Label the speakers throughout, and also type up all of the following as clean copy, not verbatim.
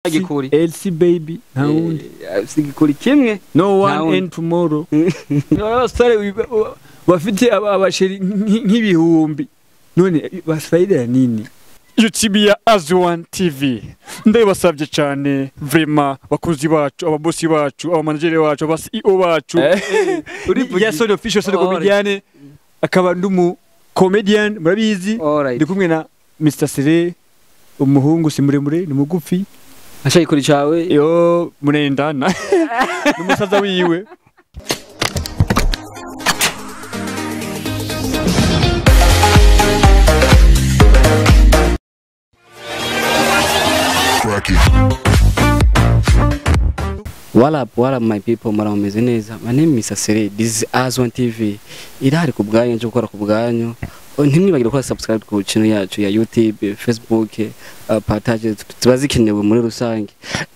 Speaker 1: Gikuri.
Speaker 2: LC baby, nta wundi.
Speaker 1: Si gikuri kimwe.
Speaker 2: No
Speaker 1: Nta
Speaker 2: one
Speaker 1: wundi.
Speaker 2: and tomorrow. Abasore bafite abasheri nk'ibihumbi none faida ya nini?
Speaker 3: YouTube ya Azuan TV, ndabasabye cyane vraiment, bakunzi bacu, ababosi bacu, abamanageri bacu, aba CEO bacu.
Speaker 2: Yason Official Solo
Speaker 1: Alright.
Speaker 2: Comedian, akaba ndumu comedian murabizi.
Speaker 1: Alright.
Speaker 2: Ndi kumwe na Mr Sere, umuhungu si muremure ni mugufi.
Speaker 1: Asha gikuri cawe.
Speaker 2: Yo munendana n'umusaza wiwe.
Speaker 4: Crack it.
Speaker 1: What up, what up my people, murameze neza. My name is Sere. This is Azwan TV. Irahari ku bwanyu, nje gukora ku bwanyu. Ntimwibagire gukora subscribe ku channel yacu ya YouTube, Facebook, partage ziba zikenewe muri rusange.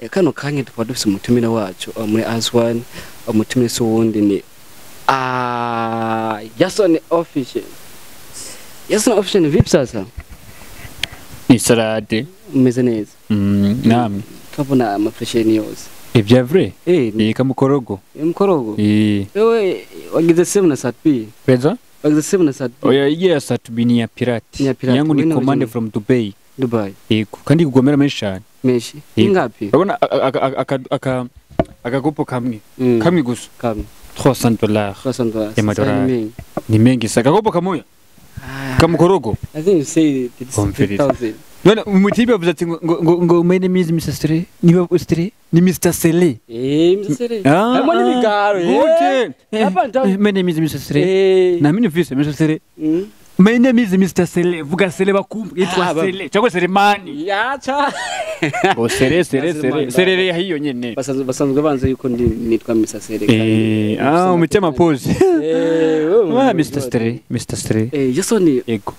Speaker 1: Kano kanya tukaba dufise umutumire wacu muri Azwan, umutumire si uwundi ni Yason Official. Yason Official, vipi sasa?
Speaker 2: Ni salade.
Speaker 1: Umeze neza.
Speaker 2: Namwe.
Speaker 1: Turabona amafresheni yose.
Speaker 2: Ivya vrai.
Speaker 1: Ni
Speaker 2: Ni kamukorogo.
Speaker 1: mkorogo.
Speaker 2: Eh.
Speaker 1: Wewe wagize sehemu na Satpi.
Speaker 2: Peza?
Speaker 1: Wagize sehemu na Satpi.
Speaker 2: Oya, iye ya Satbi ni ya pirate.
Speaker 1: Ni ya pirate.
Speaker 2: Yangu ni
Speaker 1: Wena
Speaker 2: command
Speaker 1: original.
Speaker 2: from Dubai.
Speaker 1: Dubai.
Speaker 2: Yego, kandi kugomera menshi cyane.
Speaker 1: Meshi.
Speaker 2: Yego.
Speaker 1: Ingapi?
Speaker 2: Urabona aka akagopo kamwe.
Speaker 1: Mm.
Speaker 2: Kamwe gusa.
Speaker 1: Kamwe.
Speaker 2: $300.
Speaker 1: $300.
Speaker 2: Y'amadolari.
Speaker 1: Mengi.
Speaker 2: Ni mengi sa akagopo kamoya. Kamukorogo.
Speaker 1: I think you say it's
Speaker 2: Confidence.
Speaker 1: 3000.
Speaker 2: None umutipe yavuze ati ngo my name is Mr. Sere. Niba Sere ni Mr. Sele.
Speaker 1: Mr. Sere.
Speaker 2: Ah,
Speaker 1: Harimo n'ibigaro.
Speaker 2: Gute?
Speaker 1: Hapa
Speaker 2: My name is Mr. Sere.
Speaker 1: Eh.
Speaker 2: Na mimi mfise Mr. Sere.
Speaker 1: Mm.
Speaker 2: My name is Mr. Sele. Vuga Sele bakumva. Yitwa
Speaker 1: Ah,
Speaker 2: Sele. Cyangwa Selemani.
Speaker 1: Yacha.
Speaker 2: Ngo Sere Sere Sere.
Speaker 1: Selemani.
Speaker 2: Sere hiyo nyene.
Speaker 1: Basanzwe banze yuko ndi nitwa Mr. Sere.
Speaker 2: Ah, umutima pose.
Speaker 1: Wewe.
Speaker 2: Ah, Mr. Sere, Mr. Sere.
Speaker 1: Yason.
Speaker 2: Yego.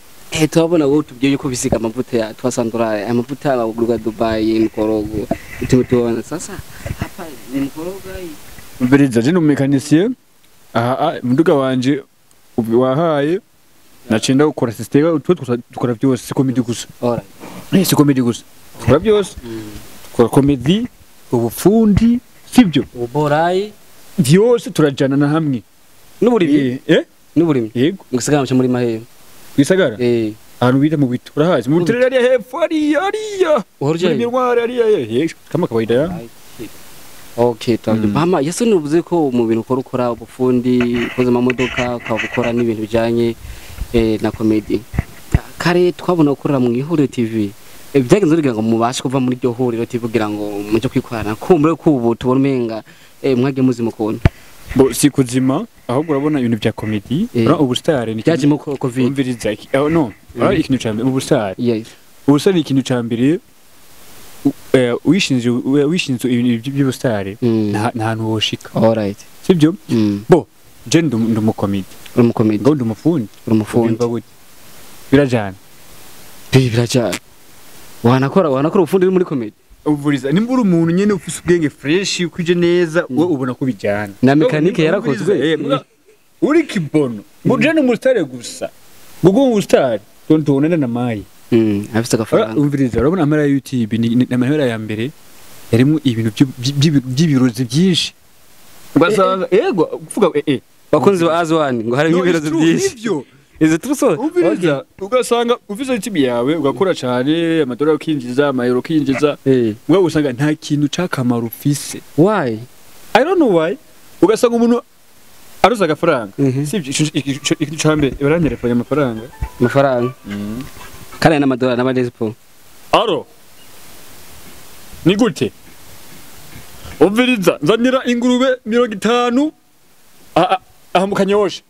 Speaker 1: Turabona wowe tubwiye yuko bisiga amavuta ya $300, aya mavuta bagurwa Dubai, mkorogo. Tubona sasa hapa ni mkorogo hii.
Speaker 2: Mbiriza je n'umumekanisiye. Aha, munduga wanje wahaye nacinda gukora system utwo dukora byose, si comedy gusa.
Speaker 1: Alright.
Speaker 2: Si comedy gusa. Dukora byose. Dukora comedy, ubufundi, sibyo?
Speaker 1: Uborai
Speaker 2: Byose turajana na hamwe.
Speaker 1: n'uburimyi.
Speaker 2: Eh?
Speaker 1: N'uburimyi.
Speaker 2: Yego.
Speaker 1: Mugisagara cyo muri Mahembe.
Speaker 2: Gisagara? Ahantu bita mu bitu. Urahazi? Mu turere hariya hepfo hariya hariya.
Speaker 1: Uhora
Speaker 2: Muri
Speaker 1: ujayo?
Speaker 2: mirwari hariya. Kama kawaida ya.
Speaker 1: Okay, twabyo. Mama, Yesu nuvuze ko mu bintu ukora ubufundi, koza amamodoka, ukaba ukora n'ibintu bijanye na comedy. Kare twabona ukorera mu Ihuriro TV. Byagenze kugira ngo mubashe kuva muri iryo huriro TV kugira ngo muje kwikorana. Kumbure ko ubu tubona umenga mwagiye muzima ukuntu.
Speaker 2: Bo si kuzima, ahubwo urabona ibintu bya comedy, urabona ubustar ni
Speaker 1: Byajemo COVID.
Speaker 2: Umviriza iki? Oh, no. Urabona ikintu ca mbere ubustar.
Speaker 1: Yes.
Speaker 2: Ubustar ni ikintu ca mbere wishinze ibintu by'ubustar nta hantu woshika.
Speaker 1: Alright.
Speaker 2: Sibyo? Bo je ndi umukomedi.
Speaker 1: Uri umukomedi.
Speaker 2: Ngo ndi umufundi.
Speaker 1: Uri umufundi.
Speaker 2: Urumva gute? Birajana.
Speaker 1: Birajana. Wanakora ubufundi uri muri comedy.
Speaker 2: Umvuriza nimba uri umuntu nyene ufise ubwenge fresh ukuje neza we ubona ko bijyana.
Speaker 1: Na mekanike yarakozwe.
Speaker 2: Uri kibono. Ngo je ni umustar gusa. Ngo umustar tontona na mayi.
Speaker 1: Afise agafaranga.
Speaker 2: Umviriza urabona amara ya YouTube ni amahera ya mbere yarimo ibintu by'ibirozi byinshi. Ugasanga yego kuvuga
Speaker 1: Bakunzi ba Azwan ngo harimo ibirozi byinshi.
Speaker 2: Ivyo.
Speaker 1: Izo truso.
Speaker 2: Umviriza ugasanga ufise YouTube yawe ugakora cyane amadolari ukinjiza amayero ukinjiza. Mugabo usanga nta kintu cakamaro ufise.
Speaker 1: Why?
Speaker 2: I don't know why. Ugasanga umuntu aruza agafaranga. Sivyo ikintu ca mbere barantelefone amafaranga.
Speaker 1: Amafaranga. Kandi n'amadolari n'amadesipo.
Speaker 2: Aro. Ni gute? Umviriza nzanira ingurube 50 aha mu Kanyosha.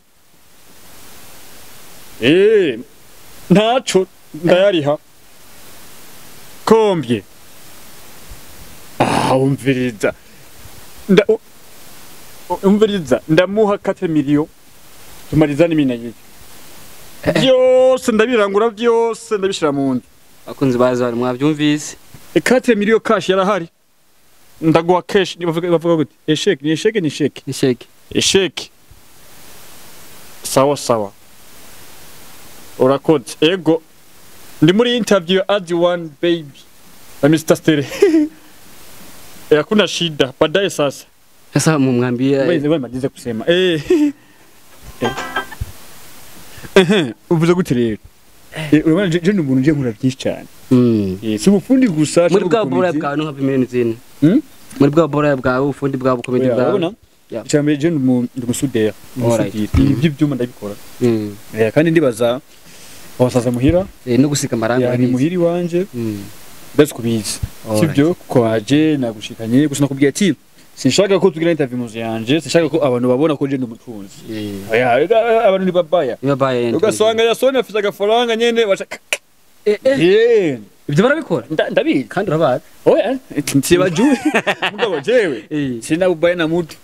Speaker 2: Ntaco ndayariha. Kombye. Umviriza. Umviriza ndamuha 4 million. Tumariza n'imina yiye. Byose ndabirangura byose ndabishira mu nzu.
Speaker 1: Akunzi bazari mwabyumvise.
Speaker 2: 4 million cash yarahari. Ndaguha cash bavuga gute? Esheke ni esheke ni sheke.
Speaker 1: Ni sheke.
Speaker 2: Esheke. Sawa sawa. Urakoze. Ego. Ndi muri interview ya Add One Baby na Mr. Stere.
Speaker 3: Hakuna shida. Baadaye sasa.
Speaker 1: Sasa mumwambie
Speaker 3: Wewe maliza kusema. Uvuze gute rero? Urabona je ndi umuntu nje nkura byinshi cyane. Si ubufundi gusa
Speaker 1: muri bwa bora bwawe no hafi zine. Muri bwa bora bwawe ubufundi bwawe comedy bwawe.
Speaker 3: Urabona? Cyambere je ndi umusudera. Ibi byuma ndabikora. Kandi ndibaza abasaza muhira
Speaker 1: no gusiga amarangi
Speaker 3: ni muhiri wanje. Bese kubizi. Sibyo kuko waje nagushikanye gusa nakubwiye ati sinshaka ko tugira interview muzu yanje, sinshaka ko abantu babona ko je ndi umutunzi. Oya, abantu ni babaya.
Speaker 1: Ni babaya.
Speaker 3: Ugasanga yasoni afite agafaranga nyene baca
Speaker 1: Ibyo barabikora?
Speaker 3: Ndabizi.
Speaker 1: Kandi urabazi.
Speaker 3: Oya, nsibajuwe. Mugabo jewe sina bubaye na mutu.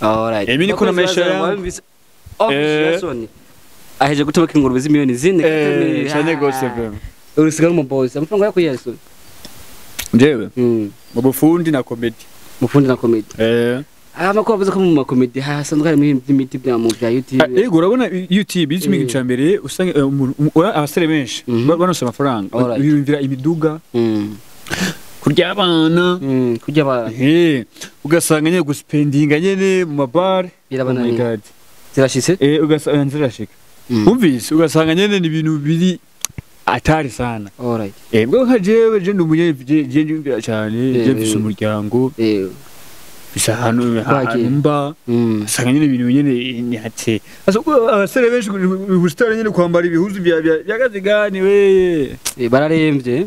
Speaker 1: Alright.
Speaker 3: Emi niko na maisha yangu.
Speaker 1: Yasoni aheje gutoboka ingurube z'imiliyoni zine.
Speaker 3: Cyane gose vraiment.
Speaker 1: Urusigara mu boss. Amafaranga yako Yasoni.
Speaker 3: Jewe. Mu bufundi na comedy.
Speaker 1: Mufundi na comedy. Amakuru avuze ko mu makomedi hasanzwe harimo imiti bya mu bya YouTube.
Speaker 3: Yego urabona YouTube izimi cya mbere usanga abasore benshi banose amafaranga biyumvira imiduga. Kurya abana.
Speaker 1: Kurya abana.
Speaker 3: Ugasanga nyene guspendinga nyene mu mabar.
Speaker 1: Birabananiye. Zirashitse?
Speaker 3: Ugasanga zirashika. Umvise ugasanga nyene ni ibintu biri atari sana.
Speaker 1: Alright.
Speaker 3: Bwo nka jewe je ndi umunye je ndiyumvira cyane je mfise umuryango. Bisa hano mba usanga nyene ibintu nyene ni hate. Asa abasore benshi ubusitari nyene kwambara ibihuzu bya byagazigani we.
Speaker 1: Bararemvye.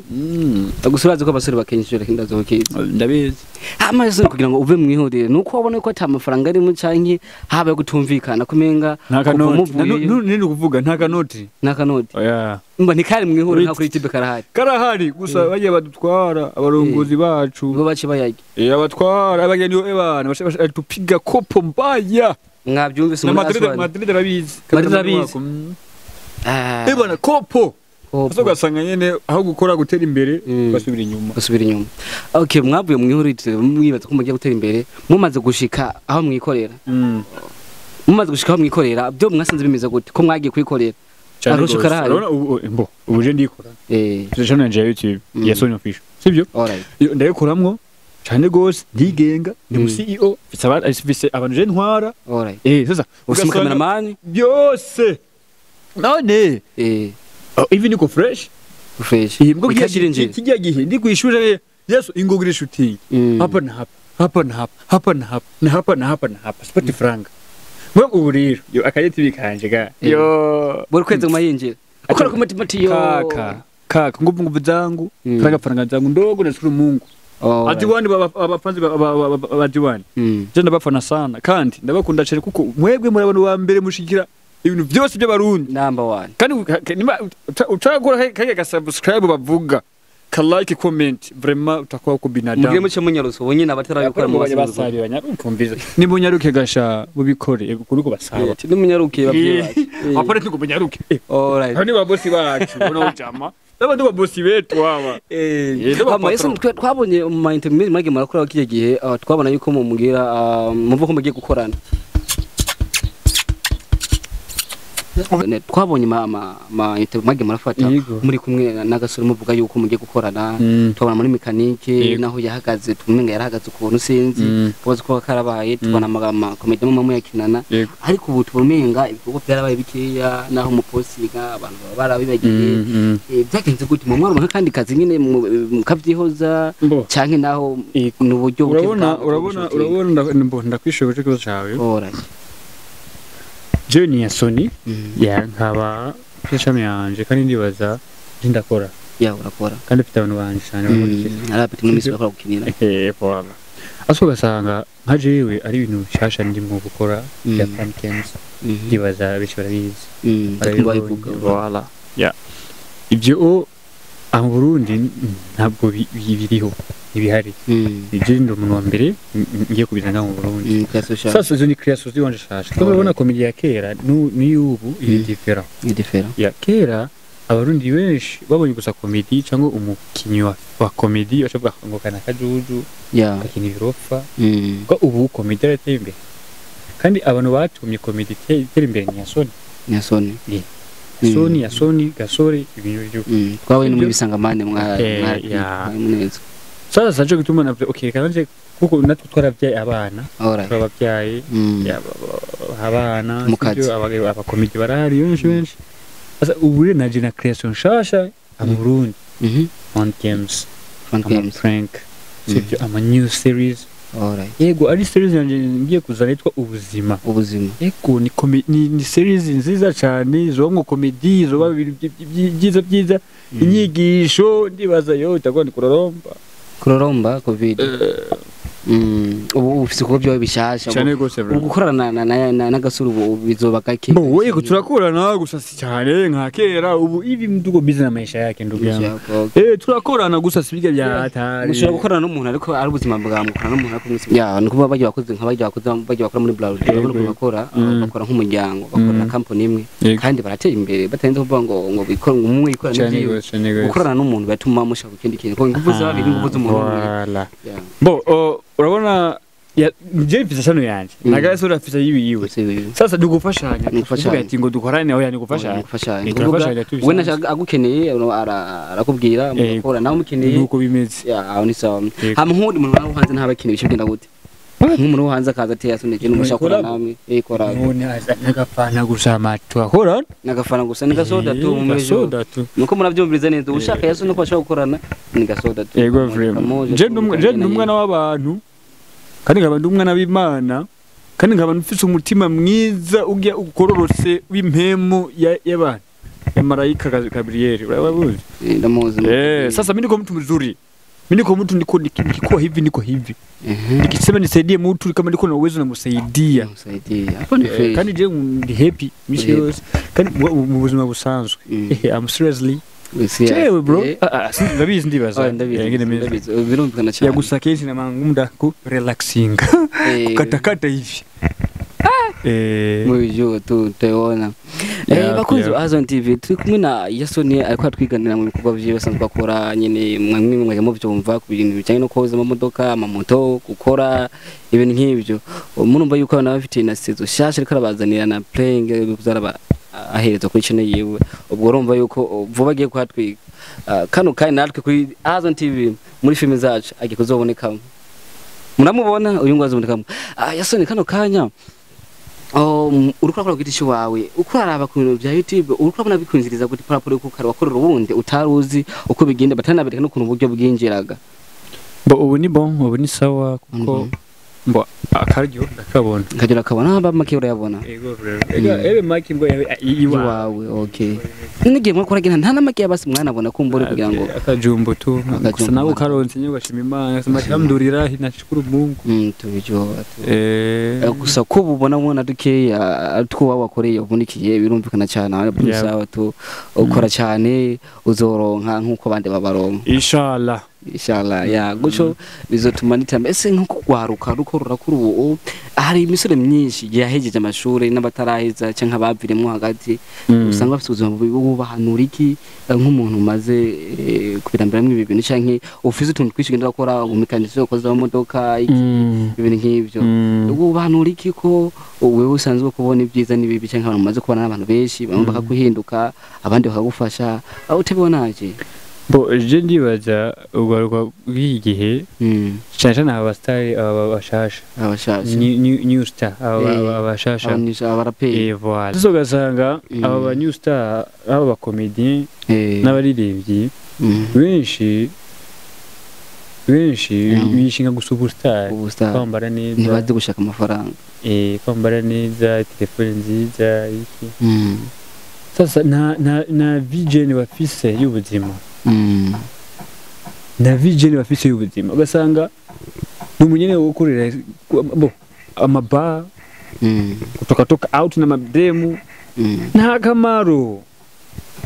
Speaker 1: Gusa urazi ko abasore bakenyeshura kindazokiza.
Speaker 3: Ndabizi.
Speaker 1: Amaze kugira ngo uve mwihurire nuko wabona ko ata amafaranga ari mu canke habaye gutumvikana kumenga
Speaker 3: nta ni kuvuga nta kanoti.
Speaker 1: Nta kanoti.
Speaker 3: Oya.
Speaker 1: Mba ntikari mwihurire nka kuri YouTube karahari.
Speaker 3: Karahari gusa bagiye badutwara abarongozi bacu.
Speaker 1: Bo bace bayarya.
Speaker 3: Abatwara abageni ebana tupiga kopo mbaya.
Speaker 1: Mwabyumvise muri
Speaker 3: Aswani. Madrid arabizi.
Speaker 1: Madrid arabizi.
Speaker 3: Ebana kopo. Asa ugasanga nyene aho gukora gutera imbere basubira inyuma.
Speaker 1: Basubira inyuma. Okay, mwavuye mwihurire mwibaza ko mugiye gutera imbere mumaze gushika aho mwikorera. Mumaze gushika aho mwikorera byo mwasanze bimeze gute ko mwagiye kwikorera? Arusho karahari.
Speaker 3: Urabona ubu ubu je ndikora. Channel yanje ya YouTube ya Sony Official. Sibyo?
Speaker 1: Alright.
Speaker 3: Ndayikoramwo cyane gose ndigenga ndi mu CEO mfise abantu je ntwara.
Speaker 1: Alright.
Speaker 3: Sasa
Speaker 1: ufise cameraman
Speaker 3: byose. None even niko fresh.
Speaker 1: Fresh.
Speaker 3: Mbwo kijya gihe ndi kwishura Yesu ingogire shooting. Hapa na hapa, hapa na hapa, hapa na hapa, na hapa na hapa na hapa. Sipati franga. Mwe ubu rero yo akayeti bikanje ga. Yo
Speaker 1: buri kwezi mayinjira. Ukora ku mutima yo.
Speaker 3: Kaka nguvu nguvu zangu, franga zangu ndogo nashukuru Mungu. Adiwani abafanzi badiwani. Je ndabafana sana kandi ndabakunda cyane kuko mwebwe muri abantu ba mbere mushikira ibintu byose by'abarundi.
Speaker 1: Number 1.
Speaker 3: Kandi nimba utagura kage ga subscribe bavuga ka like comment vraiment utakuwa ku binadamu.
Speaker 1: Mugiye muce munyaruso bo nyine abatarabikora mu
Speaker 3: basabi banyarukumviza. Ni munyaruke gasha mubikore kuruko basaba.
Speaker 1: Ni munyaruke bavye bacu.
Speaker 3: Apare tuko munyaruke.
Speaker 1: Alright.
Speaker 3: Hani babosi bacu bona ujama. N'abandi babosi betu aba.
Speaker 1: Yesu twabonye mu interview mwage murakora kije gihe twabona yuko mumugira muvuga ko mugiye gukorana. Twabonye ma interview mwage murafata muri kumwe na gasore muvuga yuko mugiye gukorana twabona muri mekanike naho yahagaze tumenga yarahagaze ukuntu sinzi tubaze ko karabaye tubona ama comedy mu yakinana ariko ubu tumenga ibikorwa byarabaye bikeya naho muposiga abantu barabibagiye byagenze gute mu mwaronka kandi kazi nyine mukavyihoza canke naho n'uburyo
Speaker 3: urabona ndakwishoboje kibazo cawe.
Speaker 1: Alright.
Speaker 3: Jewe ya Sony ya nkaba channel yanje kandi ndibaza ndakora.
Speaker 1: Ya urakora.
Speaker 3: Kandi mfite abantu banje cyane bakurikira.
Speaker 1: Arapeti n'imisi bakora gukinira.
Speaker 3: Voilà. Aso gasanga nka jewe ari ibintu bishasha ndimo gukora ya Pumpkins. Ndibaza benshi barabizi.
Speaker 1: Ndabivuga.
Speaker 3: Voilà. Ya. Ibyo mu Burundi ntabwo biriho. Ibihari. Ibyo ndi umuntu wa mbere ngiye kubizana mu Burundi. Sasa izo ni creation ziwanje shasha. Kuko urabona comedy ya kera n'ubu iri different.
Speaker 1: Ni different.
Speaker 3: Ya kera abarundi benshi babonye gusa comedy cyangwa umukinyi wa comedy bashavuga ngo kana kajuju akina ibirofa. Ko ubu comedy yarateye imbere. Kandi abantu batumye comedy itera imbere ni Yasoni.
Speaker 1: Yasoni.
Speaker 3: Soni Yasoni Gasore ibintu byo.
Speaker 1: Twabaye no mu bisangamane mwa neza.
Speaker 2: Sasa nje gituma na okay kanje kuko natwe twarabyaye abana, turababyaye abana sibyo, abakomedi barahari benshi benshi. Sasa ubu rero naje na creation nshasha mu Burundi. On games,
Speaker 1: Fun games,
Speaker 2: prank, sibyo, ama new series.
Speaker 1: Alright.
Speaker 2: Yego, ari series yanje ngiye kuzana yitwa Ubuzima.
Speaker 1: Ubuzima.
Speaker 2: Yego, ni series nziza cyane, izobamwo comedy, izoba byiza byiza, inyigisho, ndibaza yo itagwa ni kuroromba.
Speaker 1: Kuroromba covid. Ubu ufise kuko byawe bishasha.
Speaker 2: Cyane gose bro.
Speaker 1: Gukorana na Gasore ubu bizoba gake.
Speaker 2: Bo yego turakorana gusa si cyane nka kera, ubu ibi ndugo busy na maisha yake ndugu yangu. Turakorana gusa si bijya bya hatari.
Speaker 1: Mushobora gukorana n'umuntu ariko ari ubuzima bwa mukorana n'umuntu ariko mwese. Ya nukuba bajya bakoze nka bajya bakoze bajya bakora muri Brown, urabona bakora bakora nk'umuryango, bakora na company imwe kandi barateye imbere batarinze kuvuga ngo bikora umwe ikora n'ibyo. Gukorana n'umuntu batuma mushaka ikindi kintu. Ko ingufu zabiri ingufu z'umuntu.
Speaker 2: Bo urabona je mfise chano yanje nagasura afise yiwiwe. Sasa dugufashanya kuvuga ati ngo dukorane aho yani gufashanya.
Speaker 1: We nashaka agukeneye arakubwira mugakora nawe mukeneye
Speaker 2: nuko bimeze.
Speaker 1: Ya aho ni sawa. Hama nkundi muntu nawe hanze ntabakeneye bishobora gute? Nk'umuntu wo hanze akaza ati yasone je n'umushaka gukora namwe ikora.
Speaker 2: None nagafana gusa matwa akora
Speaker 1: nagafana gusa ni gasoda tu mu
Speaker 2: gasoda tu.
Speaker 1: Nuko muravyumviriza neza ushaka yasone ko ashaka gukorana ni gasoda tu.
Speaker 2: Yego vraiment. Je ndumwana w'abantu kandi nkaba ndi umwana w'Imana kandi nkaba mfise umutima mwiza ujya ukororotse w'impemu y'abantu ya malaika Gabriel, urababuzi?
Speaker 1: Ndamuzi.
Speaker 2: Sasa mimi niko mtu mzuri. Mimi niko mtu niko nikikuwa hivi niko hivi. Nikisema nisaidie mtu kama niko na uwezo namsaidia.
Speaker 1: Namsaidia. Hapo ni fresh.
Speaker 2: Kandi je ndi happy misi yose. Kandi mu buzima busanzwe. I'm seriously. Jewe bro, ndabizi ndibaza.
Speaker 1: Ndabizi. Birumvikana cyane.
Speaker 2: Yagusa kenshi na mangunda ku relaxing. Kukatakata hivi.
Speaker 1: Mu tu tuona. Bakunzi ba Azon TV turi kumwe na Yasoni ariko atwiganira mu bikorwa byiwe basanzwe bakora nyene mwamwe mwajya muvyumva ku bintu bijanye no koza amamodoka, amamoto, gukora ibintu nk'ibyo. Murumva yuko abana bafite na sezo shasha ariko arabazanira na playing kuzaraba ahereza kuri channel yiwe. Ubwo urumva yuko vuba agiye kuhatwiga. Kano kandi natwe kuri Azon TV muri filime zacu agiye kuzobonekamo. Muramubona uyu ngo azobonekamo. Yasoni kano kanya uriko urakora ku giti wawe uko araba ku bintu bya YouTube uriko urabona bikwinjiriza gute paraporo uko wakorera ubundi utaruzi uko bigenda batanabereka no kuntu uburyo bwinjiraga?
Speaker 2: Bo ubu ni bon, ubu ni sawa kuko mbo akaryo ndakabona
Speaker 1: nkagera kabona aba make urayabona.
Speaker 2: Yego ega ebe make ngo
Speaker 1: iwawe okay. Nigiye mwa koragira nta namake yabasi mwana abona kumbure kugira ngo
Speaker 2: akajumbo tu gusa nawe karonse nyine ugashima Imana alhamdulillah nashukuru Mungu.
Speaker 1: Tubijoa tu. Gusa ko ubona mwana dukeya two wakoreye ubunikiye birumvikana cyane ari sawa tu ukora cyane uzoronka nkuko bande babaronka
Speaker 2: inshallah.
Speaker 1: Inshallah ya guco bizotuma nitamba ese nko kugwaruka ruko rurakura ubu hari imisore myinshi yahejeje amashuri n'abataraheza canke abaviremwo hagati usanga bafite ubuzima bubi bubahanura iki nk'umuntu umaze kubirambiramwo ibi bintu canke ufise utuntu twinshi ugenda urakora umekanisyo ukoza amamodoka ibintu nk'ivyo ubahanura iki ko wewe usanzwe kubona ibyiza n'ibibi canke abantu umaze kubana n'abantu benshi bamwe bakaguhinduka abandi bakagufasha aho utibonaje?
Speaker 2: Bo je ndibaza ugaruka bw'iki gihe cyane cyane aba star aba bashasha new star aba bashasha
Speaker 1: abaraperi
Speaker 2: voilà. So ugasanga aba ba new star aba ba comedian n'abaririmbyi benshi bishinga gusa ubustar kwambara neza
Speaker 1: ntibazi gushaka amafaranga
Speaker 2: kwambara neza telefone nziza iki. Sasa na vision bafise y'ubuzima na vision bafise y'ubuzima ugasanga n'umunyene wo gukorera bo amaba kutoka toka out na mademu nta kamaro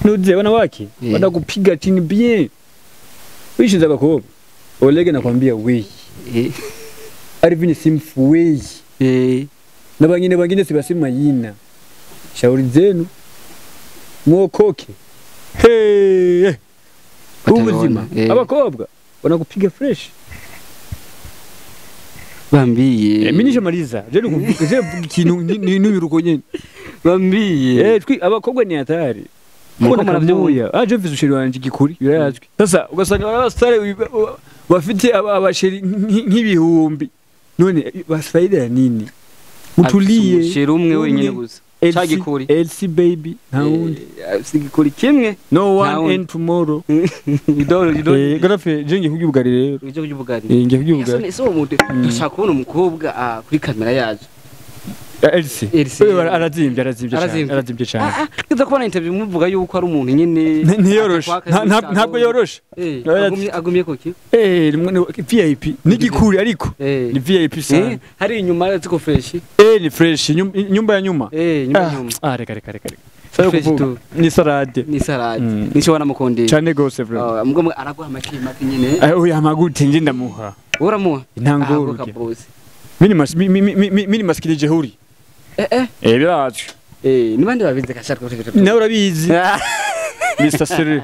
Speaker 2: nuze wanawake wanakupiga chini bien wishinza abakobwa Olege nakwambia we Arvin simfu we na bangine sibasima yina shauri zenu mwokoke hey ubuzima abakobwa wanakupiga fresh
Speaker 1: bambiye
Speaker 2: mimi nishamaliza je nikuvuga je ikintu n'ubiruko nyene
Speaker 1: bambiye
Speaker 2: twi abakobwa ni hatari Mbona mnavyoya aje mfise ushiri wanje gikuri birazwi. Sasa ugasanga abasare Bafite abasheri nk'ibihumbi. None faida ya nini? Mutulie.
Speaker 1: Umusheri umwe wenyine gusa. Chagikuri.
Speaker 2: LC baby nta wundi.
Speaker 1: Sigikuri kimwe.
Speaker 2: No one and tomorrow.
Speaker 1: You don't.
Speaker 2: Grafe je ngiye kubyubugari rero.
Speaker 1: Uje kubyubugari.
Speaker 2: Ngiye kubyubugari.
Speaker 1: Ese uwo muntu dushaka kubona umukobwa kuri kamera yacu.
Speaker 2: LC. Arazimbye cyane. Arazimbye cyane.
Speaker 1: Kiza kubona interview muvuga yuko ari umuntu nyine
Speaker 2: ntiyoroshe. Ntabwo yoroshe.
Speaker 1: Agumye koki?
Speaker 2: VIP nigikuri ariko. Ni VIP sana.
Speaker 1: Hari inyuma ziko fresh.
Speaker 2: Ni fresh nyumba ya nyuma.
Speaker 1: Nyumba ya nyuma.
Speaker 2: Reka. Sayo kuvuga. Ni salade.
Speaker 1: Ni salade. Nico wanamukondera.
Speaker 2: Cyane gose bro.
Speaker 1: Mugomwe araguha make nyine.
Speaker 2: Oya amagute nje ndamuha.
Speaker 1: Uramuha?
Speaker 2: Intangoro. Mini maskili jehuri. Birazwi.
Speaker 1: Ni bande babizi kashaka kuvuga.
Speaker 2: Nawe urabizi. Mr. Siri.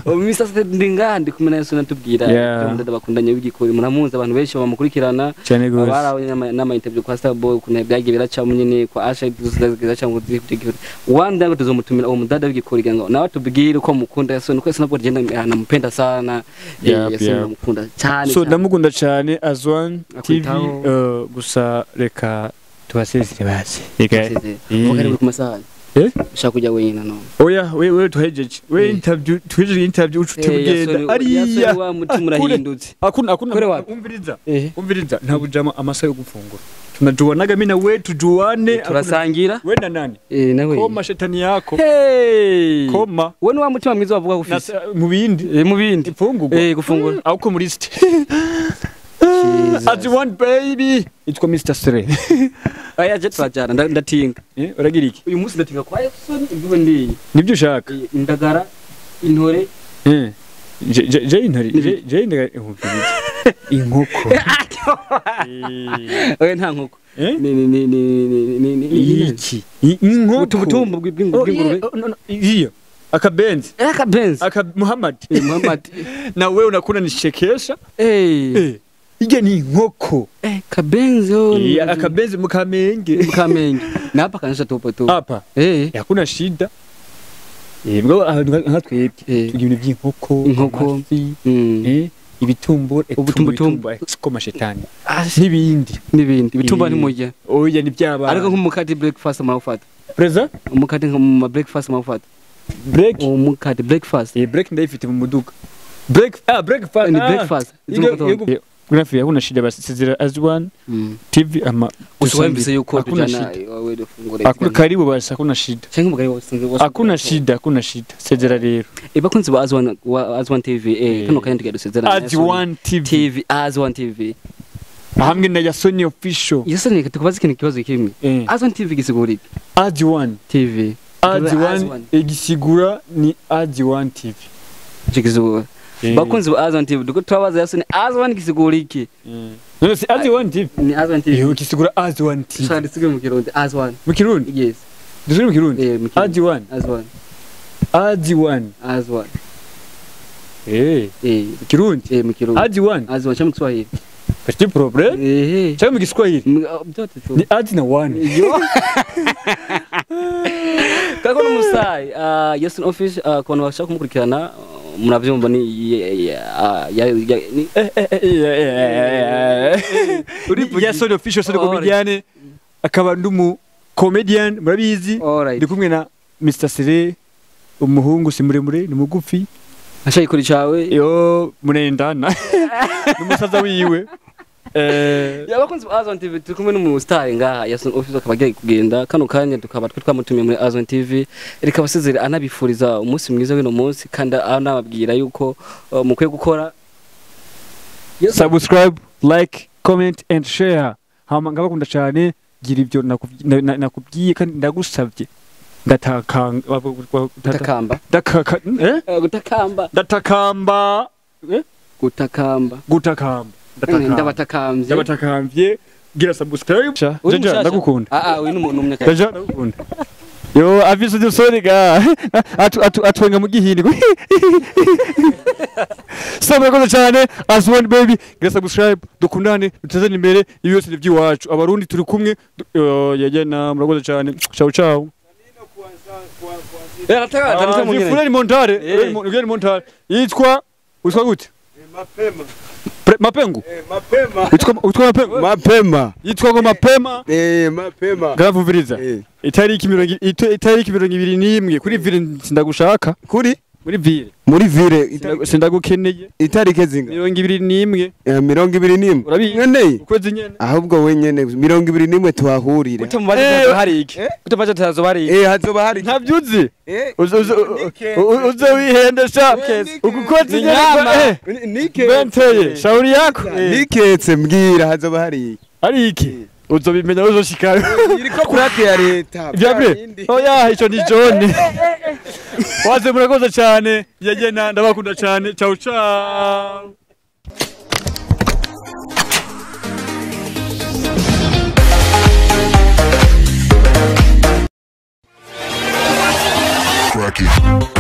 Speaker 1: Mr. Siri ndingandi kumwe na Yesu natubwira. Ndada bakundanye w'igikori muramuzi abantu benshi bamukurikirana. Barawe nama interview kwa Starboy kuna byagiye biracamo nyine kwa Asha biraca mu zikuri. Wanda ngo tuzomutumira uwo mudada w'igikori ngo nawe tubwire uko mukunda Yesu nuko Yesu nabwo genda anamupenda sana. Yesu namukunda cyane.
Speaker 2: So ndamukunda cyane Azwan TV gusa reka tubasezere basi.
Speaker 1: Reka. Mugari ku masaha. Ushaka kujya wenyine none.
Speaker 2: Oya wewe tuhejeje. We interview tuhejeje interview ucuti kugenda. Ariya
Speaker 1: wa mutima urahindutse.
Speaker 2: Akuna umviriza. Umviriza nta bujama amasaha yo gufungura. Tunajuanaga mimi na wewe tujuane
Speaker 1: turasangira.
Speaker 2: We na nani?
Speaker 1: Nawe.
Speaker 2: Koma shetani yako.
Speaker 1: Hey.
Speaker 2: Koma.
Speaker 1: We ni wa mutima mwiza wavuga ufise.
Speaker 2: Mu bindi.
Speaker 1: Mu bindi.
Speaker 2: Ifungurwa.
Speaker 1: Gufungura.
Speaker 2: Auko muri list. As you want baby. Itwa Mr. Sere.
Speaker 1: Aya je turajana ndatinga.
Speaker 2: Uragira iki?
Speaker 1: Uyu munsi ndatinga kwa Yesu imvugo ndiye.
Speaker 2: Nibyo ushaka?
Speaker 1: Indagara, intore.
Speaker 2: Je intore, je indagara inkoko.
Speaker 1: Oya nta nkoko. Ni
Speaker 2: iki? Inkoko.
Speaker 1: Utubutumbu bw'ingurube.
Speaker 2: Iyo. Akabenzi.
Speaker 1: Akabenzi.
Speaker 2: Aka Muhammad.
Speaker 1: Muhammad.
Speaker 2: Na wewe unakuna nishekesha. Ije ni inkoko.
Speaker 1: Kabenzi.
Speaker 2: Akabenzi mukamenge.
Speaker 1: Mukamenge. Na hapa kanisha tupo tu.
Speaker 2: Hapa. Hakuna shida. Bwo abantu nka twebwe tugira ibintu by'inkoko,
Speaker 1: inkoko,
Speaker 2: ibitumbura,
Speaker 1: ubutumbutumbu,
Speaker 2: koma shetani. Nibindi.
Speaker 1: Nibindi. Ibitumba ntimurya.
Speaker 2: Oya ni byaba.
Speaker 1: Ariko nk'umukati breakfast murafata.
Speaker 2: Preza?
Speaker 1: Umukati nka breakfast murafata.
Speaker 2: Break.
Speaker 1: Umukati breakfast.
Speaker 2: Break ndayifite mu muduga. Break breakfast.
Speaker 1: Ni breakfast.
Speaker 2: Grafi hakuna shida basi sizira Azwan TV ama
Speaker 1: uswemvise yuko tujana wewe dufungure.
Speaker 2: Akuna karibu basi hakuna shida.
Speaker 1: Cyangwa mugari wasanze
Speaker 2: hakuna shida hakuna shida. Sezera rero.
Speaker 1: Bakunzi ba Azwan TV kano kanya tugadusezera.
Speaker 2: Azwan TV
Speaker 1: Azwan TV.
Speaker 2: Hamwe na Yasoni official.
Speaker 1: Yasoni tukubaza ikintu kibazo kimwe. Azwan TV gisigura iki?
Speaker 2: Azwan
Speaker 1: TV.
Speaker 2: Azwan igisigura ni Azwan TV.
Speaker 1: Gisigura. Bakunzi ba Azwan TV duko twabaza Yasoni Azwan gisigura iki?
Speaker 2: None si Azwan TV.
Speaker 1: Ni Azwan TV.
Speaker 2: Yo gisigura Azwan TV.
Speaker 1: Shandi sige mu Kirundi Azwan.
Speaker 2: Mu Kirundi?
Speaker 1: Yes.
Speaker 2: Dusubire mu Kirundi? Azwan.
Speaker 1: Azwan.
Speaker 2: Azwan.
Speaker 1: Azwan.
Speaker 2: Mu Kirundi?
Speaker 1: Mu Kirundi.
Speaker 2: Azwan.
Speaker 1: Azwan cyangwa mu Kiswahili.
Speaker 2: Kati problem? Cyangwa mu Kiswahili?
Speaker 1: Byote tu.
Speaker 2: Ni Azi na one.
Speaker 1: Yo. Kako n'umusai Yasoni official ku bantu bashaka kumukurikirana muravyumva ni
Speaker 2: Yasoni official solo comedian akaba ndumu comedian murabizi ndi kumwe na Mr. Sere umuhungu si muremure ni mugufi
Speaker 1: ashaye kuri cawe
Speaker 2: yo munendana numusaza wiwe
Speaker 1: Abakunzi ba Azwan TV turi kumwe n'umu star ngaha Yasoni official akaba agiye kugenda kano kanya tukaba twe twamutumiye muri Azwan TV reka basezere anabifuriza umunsi mwiza w'ino munsi kandi anababwira yuko mukwiye gukora
Speaker 2: subscribe, like, comment and share. Hama ngabakunda cyane gira ibyo nakubwiye kandi ndagusabye ndatakamba ndatakamba
Speaker 1: gutakamba
Speaker 2: gutakamba
Speaker 1: ndabatakambye
Speaker 2: ndabatakambye gira subscribe. Jaja ndagukunda.
Speaker 1: Uyu ni umuntu umwe
Speaker 2: Jaja ndagukunda. Yo aviso de sorry ga atwenga mu gihindi. Sabwe cyane Azwan baby gira subscribe dukundane dutezane imbere ibi byose by'iwacu abarundi turi kumwe yegena murakoze cyane. Ciao ciao. Fulani Montare, Fulani Montare. Yitwa gute?
Speaker 4: Mapema.
Speaker 2: Mapengu.
Speaker 4: Mapema.
Speaker 2: Witwa Mapema.
Speaker 4: Mapema.
Speaker 2: Yitwa ngo Mapema.
Speaker 4: Mapema.
Speaker 2: Gravuviriza. Itariki 21 kuri ville sindagushaka.
Speaker 4: Kuri
Speaker 2: muri ville.
Speaker 4: Muri ville
Speaker 2: sindagukeneye.
Speaker 4: Itariki zinga?
Speaker 2: 21.
Speaker 4: 21.
Speaker 2: Urabizi.
Speaker 4: Nkeneye.
Speaker 2: Ukwezi nyene.
Speaker 4: Ahubwo we nyene 21 tuhahurire.
Speaker 1: Utamubaza hari iki? Utamubaza hazoba hari iki?
Speaker 4: Hazoba hari iki?
Speaker 2: Ntavyuzi. Uze wihendesha. Ugukoze nyene.
Speaker 4: Nike.
Speaker 2: Benteye. Shauri yako.
Speaker 4: Niketse mbwira hazoba hari iki?
Speaker 2: Hari iki? Uzobimenya uzoshikayo.
Speaker 4: Iriko plaque ya leta.
Speaker 2: Vyabire. Oya ico ni John. Waze murakoze cyane. Yegena ndabakunda cyane. Ciao ciao.
Speaker 5: Crack it.